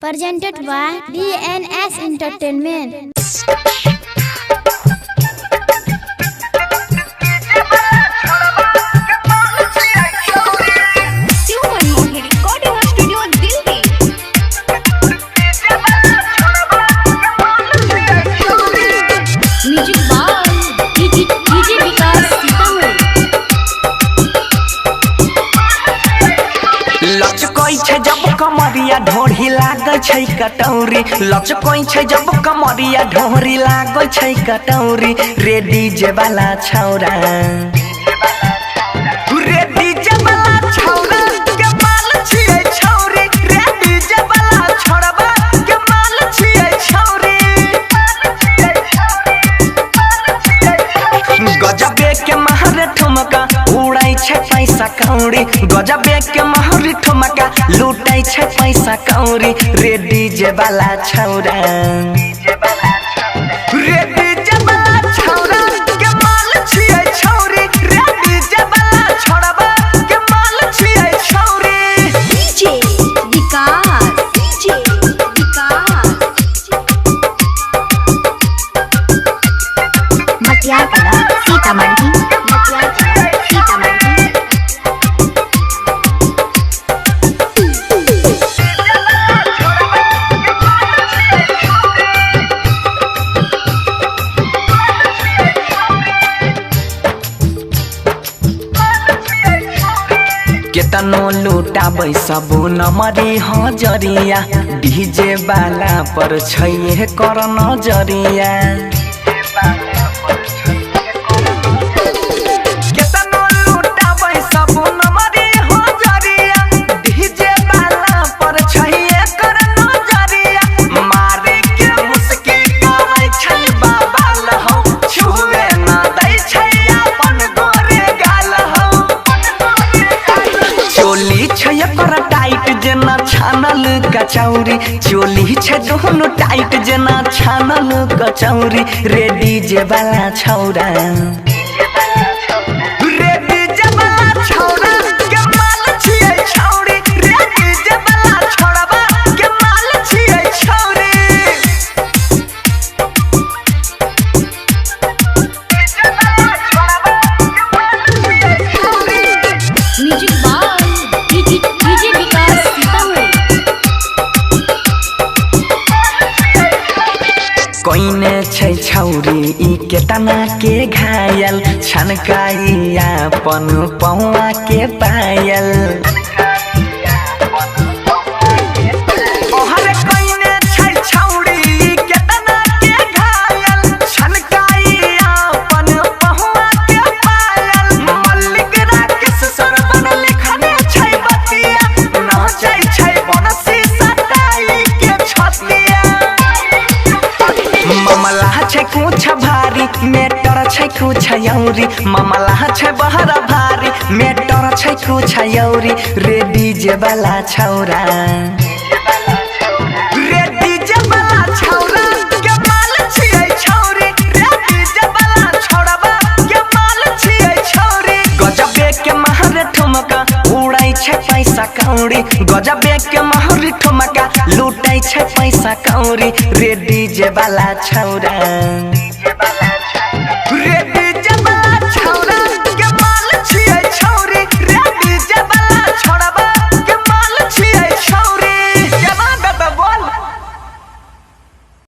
Presented by DNS Entertainment. Shiv recording studio Delhi. Music by DJ Vikas Sitamarhi. लचकै छै जब कमरिया ढोरी लागै छै कटौरी। लचकै छै जब कमरिया ढोरी लागै छै कटौरी। रे डीजे वाला छौरा, रे डीजे वाला छौरा के माल छियै छौरी। रे डीजे वाला छौरबा के माल छियै छौरी। गजबे के महर ठुमका उड़ै छै पैसा कौड़ी। गजबे के महर ठुमका लूटै छै पैसा कौड़ी। रे डीजे वाला छौरा, रे डीजे वाला छौरा के माल छियै छौरी। रे डीजे वाला छौरबा के माल छियै छौरी। डीजे विकास, डीजे विकास। मटियार सीतामढ़ी, मटियार सीतामढ़ी। केतनो लूटाबै सब नमरी हजरिया। डीजे वाला पर छैहे कर नजरिया। केतनो लूटाबै सब नमरी हजरिया। डीजे वाला पर छैहे कर नजरिया। मारे के मुस्की करै छै बाबा लहौ। छुए न दै छै अपन गोरे गाल हौ। चोली छै एकर टाइट जेना छानल कचौरी। चोली छै दोनों टाइट जेना छानल कचौरी। रे डीजे वाला छौरा, रे डीजे वाला छौरा के माल छियै छौरी। रे डीजे वाला छौरबा के माल छियै छौरी। Music by DJ Vikas Sitamarhi. कोइने छै छौरी ई केतना के घायल। छनकाई अपन पौआ के पायल। ओहरे कोइने छै छौरी ई केतना के घायल। छनकाई अपन पौआ के पायल। मल्लिक राकेश सरवन लिखने छै बतिया। नाचै छै बनसी सटाई के छतिया। मामला छै कुछ भारी मेटर छै कुछ यौरी। मामला छै बहरा भारी मेटर छै कुछ यौरी। रे डीजे वाला छौरा, रे डीजे वाला छौरा के माल छियै छौरी। रे डीजे वाला छौरबा के माल छियै छौरी। गजबे के महर ठुमका उड़ै छै पैसा कौड़ी। गजबे के महर ठुमका लूटै छै पैसा कौड़ी। रे डीजे वाला छौरा।